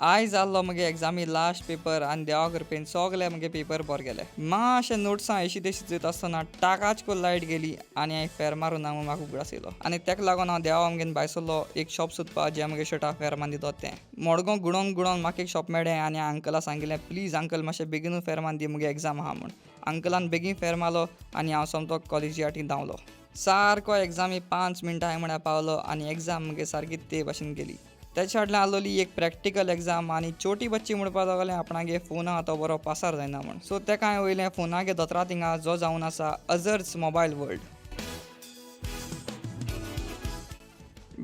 आयज जाल्लो मुगे एग्जामी लास्ट पेपर आनी देवा कृपेन सगले मुगे पेपर बरे गेले. मातशें नोट्सां एशी तेशी चोयता आसतना टाकाच करून लायट गेली आनी हांवें फेर मारून ना म्हूण म्हाका उगडास येयलो आनी तेका लागून हांव देवा आमगेर भायर सरलो एक शॉप सोदपा जें मुगे शर्टा फेर मारून दितो तें. मडगांव गुडोन गुडोन म्हाका एक शॉप मेळ्ळें आनी अंकला सांगिल्लें, प्लीज अंकल, मातशें बेगीनू फेर मारून दी, मुगे एग्जाम आहा म्हूण. अंकलान बेगीन फेर मारलो आनी हांव सोमतो कॉलेजी धांवलो. सारको एग्जामी 5 मिनटां हांवें म्हळ्यार पावलो आनी एग्जाम मुगे सारकी ते भाशेन गेली. तेच्या फाटल्यान आसलोली एक प्रॅक्टिकल एग्जाम आनी चोटी बच्ची म्हणपाक लागले आपणागे फोन आहा तो बरो पासार जायना म्हूण. सो तेका हांवें वयलें फोनागे दोतोरा थिंगा, जो जावन आसा अजर्स मोबायल वर्ल्ड.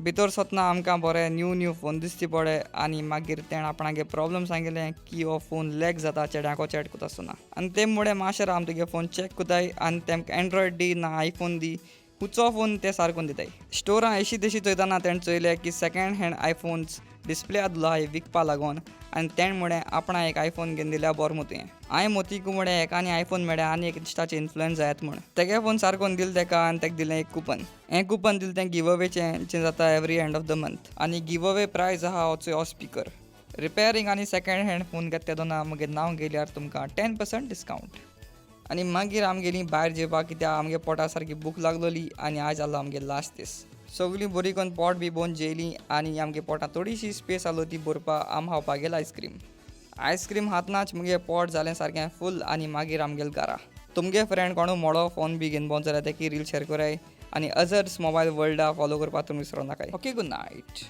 भितर सरतना आमकां बरे न्यू न्यू फोन दिसती पडले आनी मागीर तेणें आपणागे प्रॉब्लम सांगिल्लें की हो फोन लॅग जाता चेड्यांको चॅट करता आसतना. आनी ते मुळे मातशें हांव तुगे फोन चॅक करताय आनी तेमकां एंड्रॉयड दी ना आयफोन दी, खुंयचो फोन ते सारकोन दिताय. स्टोरां एशी तेशी चोयतना तेणें चोयलें की सेकेंड हँड आयफोन्स डिस्प्ले आसलो आहा विकपा लागून आनी तेणें म्हळें आपणा एक आयफोन घेवन दिल्यार बरो मू तुवें. हांवें मोतीकू म्हळें, हेका आनी आयफोन मेळ्ळें आनी एक इन्स्टाचे इन्फ्लुयन्स जायत म्हूण. तेगे फोन सारकोन दिल तेका आनी तेका दिलें एक कुपन. हें कुपन दिलें तें गिव अवेचें, जें जाता every end of the month आनी गिव अवे प्रायज आहा हो हो स्पिकर. रिपेरींग आनी सेकेंड हँड फोन घेता तेदोना मुगे नांव घेयल्यार तुमकां 10% डिस्कावंट. आनी मागीर आमी गेलीं भायर जेवपाक, कित्याक आमगे पोटा सारकी भूक लागलोली आनी आयज जाल्लो आमगे लास्ट दीस. सगळीं बरी करून पोट बी भरून जेयलीं आनी आमगे पोटांत थोडीशी स्पेस आसलो ती भरपाक आमी खावपाक गेले आयस्क्रीम. आयस्क्रीम खातनाच मुगे पोट जालें सारकें फूल आनी मागीर आमी गेले घरा. तुमगे फ्रेंड कोणू मोडो फोन बी घेवन भोंवता जाल्यार तेकी रील शेयर कराय आनी अजर्स मोबायल वर्ल्डा फॉलो करपाक तुमी विसरो नाकाय. Okay, good night.